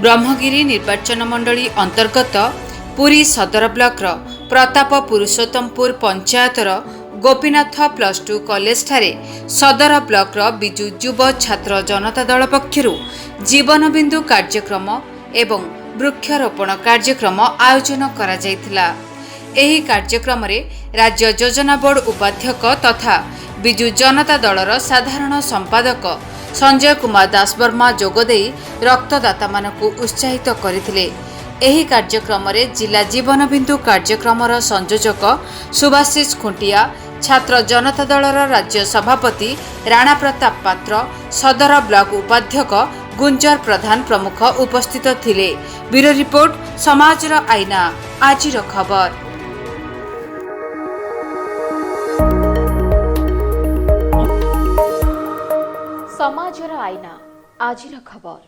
ବ୍ରହ୍ମଗିରି ନିର୍ବାଚନ ମଣ୍ଡଳୀ ଅନ୍ତର୍ଗତ ପୁରୀ ସଦର ବ୍ଲକର ପ୍ରତାପ ପୁରୁଷୋତ୍ତମପୁର ପଞ୍ଚାୟତର ଗୋପୀନାଥ +2 କଲେଜଠାରେ ସଦର ବ୍ଲକର ବିଜୁ ଯୁବ ଛାତ୍ର ଜନତା ଦଳ ପକ୍ଷରୁ ଜୀବନବିନ୍ଦୁ କାର୍ଯ୍ୟକ୍ରମ ଏବଂ ବୃକ୍ଷରୋପଣ କାର୍ଯ୍ୟକ୍ରମ ଆୟୋଜନ କରାଯାଇଥିଲା। ଏହି କାର୍ଯ୍ୟକ୍ରମରେ ରାଜ୍ୟ ଯୋଜନା ବୋର୍ଡ ଉପାଧ୍ୟକ୍ଷ ତଥା ବିଜୁ ଜନତା ଦଳର ସାଧାରଣ ସମ୍ପାଦକ ସଞ୍ଜୟ କୁମାର ଦାସବର୍ମା ଯୋଗଦେଇ ରକ୍ତଦାତାମାନଙ୍କୁ ଉତ୍ସାହିତ କରିଥିଲେ। ଏହି କାର୍ଯ୍ୟକ୍ରମରେ ଜିଲ୍ଲା ଜୀବନବିନ୍ଦୁ କାର୍ଯ୍ୟକ୍ରମର ସଂଯୋଜକ ସୁଭାଶିଷ ଖୁଣ୍ଟିଆ, ଛାତ୍ର ଜନତା ଦଳର ରାଜ୍ୟ ସଭାପତି ରାଣା ପ୍ରତାପ ପାତ୍ର, ସଦର ବ୍ଲକ ଉପାଧ୍ୟକ୍ଷ ଗୁଞ୍ଜର ପ୍ରଧାନ ପ୍ରମୁଖ ଉପସ୍ଥିତ ଥିଲେ। ବ୍ୟୁରୋ ରିପୋର୍ଟ, ସମାଜର ଆଇନା, ଆଜିର ଖବର। ସମାଜର ଆଇନା, ଆଜିର ଖବର।